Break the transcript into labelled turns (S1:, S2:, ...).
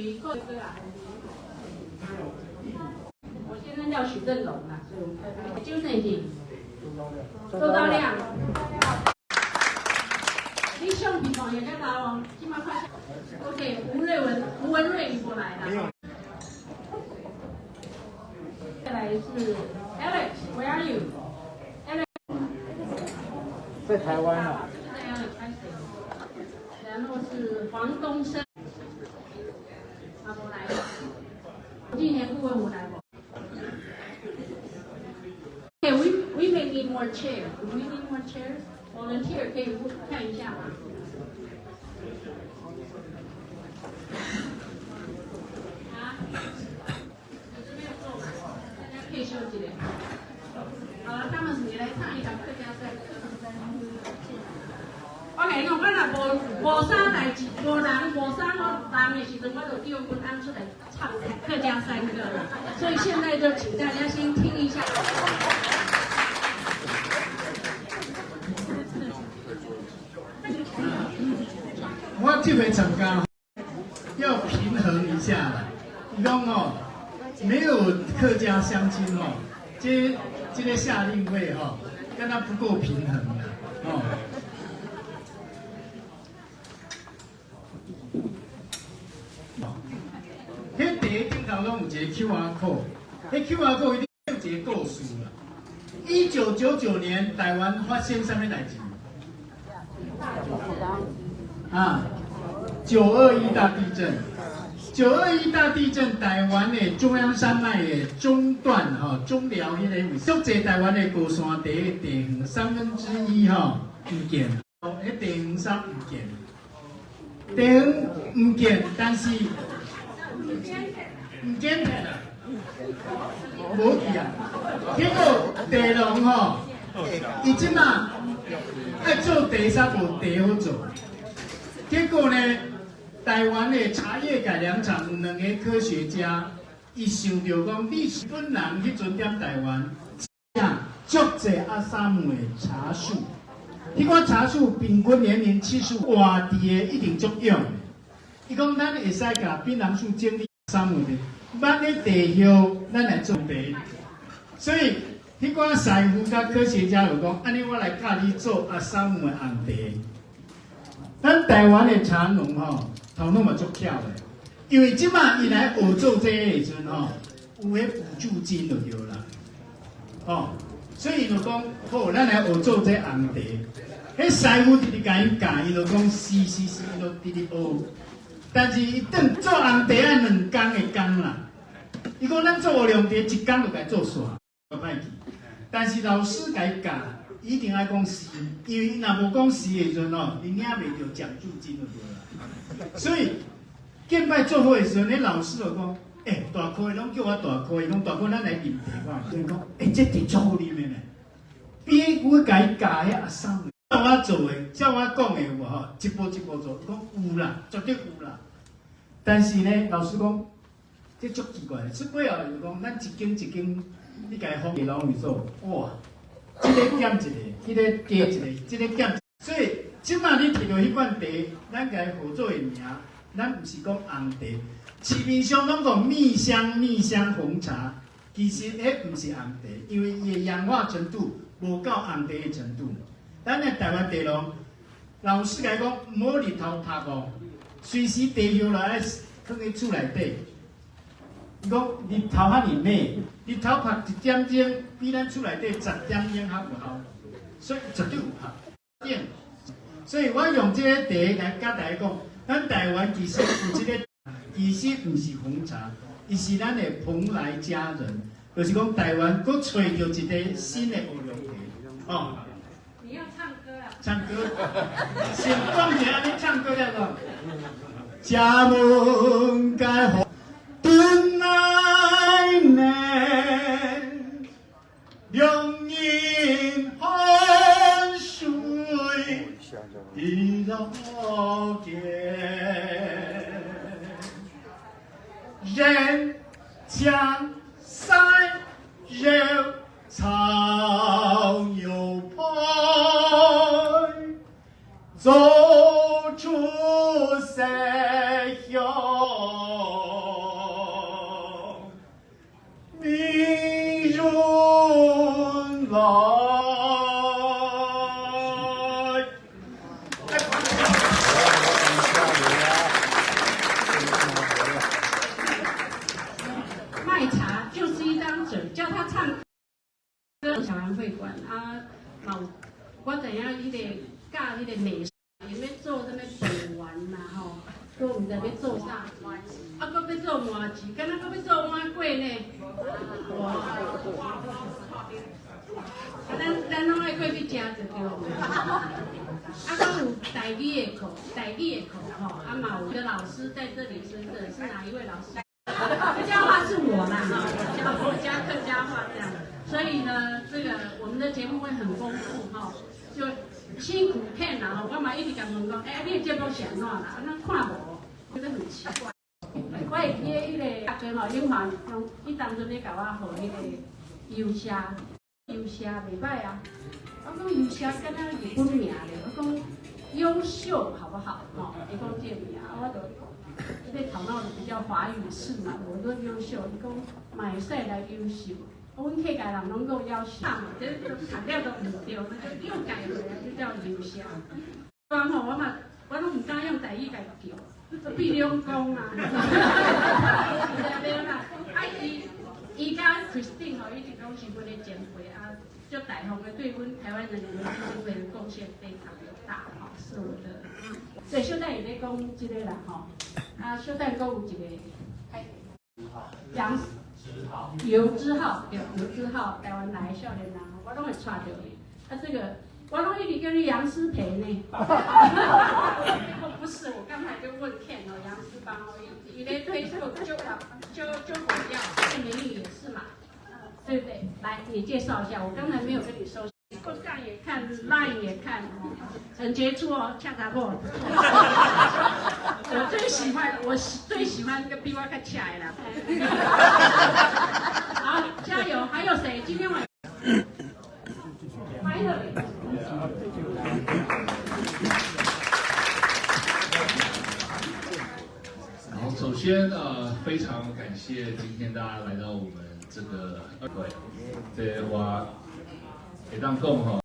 S1: 瑜，哥哥啊。我先生叫許振龍啊，就是是周道亮。你相片看會較老哦，這馬看。OK，吳瑞文、吳文瑞伊無來啦。再來是 Alex，Where are you？Alex
S2: 在台灣啊。
S1: 然後是黃東升，啊，無來。今年顧問有來無？Okay, we may need more chairs. Do we need more chairs? Volunteer 可以看一下嗎？啊？你這邊有坐嗎？大家可以休息點。好了，他們你來唱一首客家山歌。我共你講，我若無無啥代誌，無人無啥好人的時陣，我就叫阮翁出來唱客家山歌了。所以現在就請大家先聽一下。
S2: 我這回參加要平衡一下啦。伊講哦，沒有客家鄉親哦，這個夏令會哦，跟他不夠平衡啦，哦。彼茶頂頭攏有一個 QR code，彼 QR code 一定有一個故事啦。1999年台灣發生啥物代誌？啊，9·21大地震。9·21大地震，台灣的中央山脈的中段吼，中寮彼個位，足濟台灣的高山茶的茶園1/3吼毋見，彼茶園啥毋見，茶園毋見，但是毋見啦，無去啊。結果茶農吼，伊這馬愛做茶啥無茶好做，結果呢？台灣的茶葉改良場有兩個科學家，伊想著講，日本人彼陣踮台灣，足濟阿薩姆的茶樹，彼款茶樹平均年齡75，活佇的一定足勇的。伊講咱會使共檳榔樹整理阿薩姆的，咱的茶葉咱來做茶。所以彼款師傅佮科學家就講，按呢我來教你做阿薩姆的紅茶。咱台灣的茶農吼，頭腦嘛足巧的，因為這馬伊來學做這個的時陣吼，有彼補助金就對啦，哦，所以伊就講好，咱來學做這紅茶。彼師傅直直共伊教，伊就講是是是，伊就直直學。但是伊轉做紅茶愛兩工的工啦，伊講咱做烏龍茶一工就共做煞，歹去。但是老師共伊教，一定愛講是，因為伊若無講是的時陣吼，伊領袂著獎助金就對啦。所以，見擺做好的時陣，彼老師就講：欸，大顆的攏叫我大顆。伊講大哥，咱來啉茶看。伊講：欸，這茶足好啉的呢，比我共伊教彼阿桑照我做的，照我講的有無吼？一步一步做，伊講有啦，絕對有啦。但是呢，老師講，這足奇怪的，出尾後就講，咱一間一間，你共伊封起攏去做，哇！這個減一個，彼個加一個，這個減。所以，這馬你提著彼款茶，咱共伊合作的名，咱毋是講紅茶，市面上攏講蜜香蜜香紅茶，其實彼毋是紅茶，因為伊的氧化程度無到紅茶的程度。咱的台灣茶農老師共伊講，毋好日頭曬哦，隨時茶葉來愛囥佇厝內底。伊講日頭遐爾猛，日頭曬一點鐘，比咱厝內底10點鐘較有效，所以絕對有效。所以我用這個茶來佮大家講，咱台灣其實有這個，其實毋是紅茶，伊是咱的蓬萊佳人，就是講台灣閣揣著一個新的烏龍茶，哦。
S1: 你要唱歌啊？
S2: 唱歌，先講一下，你唱歌了講。家門該好，轉來呢，兩人汗水滴落肩，人強賽熱草有派，走出山鄉。
S1: 我知影彼個教彼個美食，伊欲做啥物飯圓啦吼，閣毋知欲做啥，啊，閣欲做麻糍，敢若閣欲做碗粿呢？哇！啊，咱攏愛過去食就對了。啊，閣有台語的課，台語的課吼，啊嘛有個老師在這裡，是哪一位老師？客家話是我啦，哈，我教客家話這樣，所以呢，這個我們的節目會很豐富哈，就辛苦騙啦，我嘛一直共問講，欸，你的節目是按怎啦？啊，咱看無，覺得很奇怪。我會記得彼個大哥吼，永華講，伊當陣咧共我號彼個優莎，優莎袂䆀啊。我講優莎敢若日本名咧，我講優秀好不好？吼，伊講這個名，我就這個頭腦比較華語式嘛，我說優秀，伊講嘛會使來優秀。阮客家人攏講夭壽，這讀了都毋對，那就又改回來，就叫優莎。講吼，我嘛，我攏毋敢用台語共叫，變兩講啊。對啦，啊伊伊佮 Christine 吼，一直攏是阮的前輩啊，足大方的對阮台灣人民基金會的貢獻非常的大，吼，是我的。對，小等伊咧講這個啦，吼，啊，小等閣有一個楊游之浩，對，游之浩，台灣來的少年人，我攏會帶著伊。啊，這個我攏一直叫你楊思培呢。不是，我剛才就問 Ken 哦，楊思邦哦，伊咧推就就就就火藥，這個美女也是嘛，對不對？來，你介紹一下，我剛才沒有跟你說。國幹也看，Line 也看，很傑出哦，恰查某。我最喜歡，我最喜歡個比我較恰的啦。好，加油！還有誰？今天晚上。Finally。
S3: 好，首先非常感謝今天大家來到我們這個會，這我會當講吼。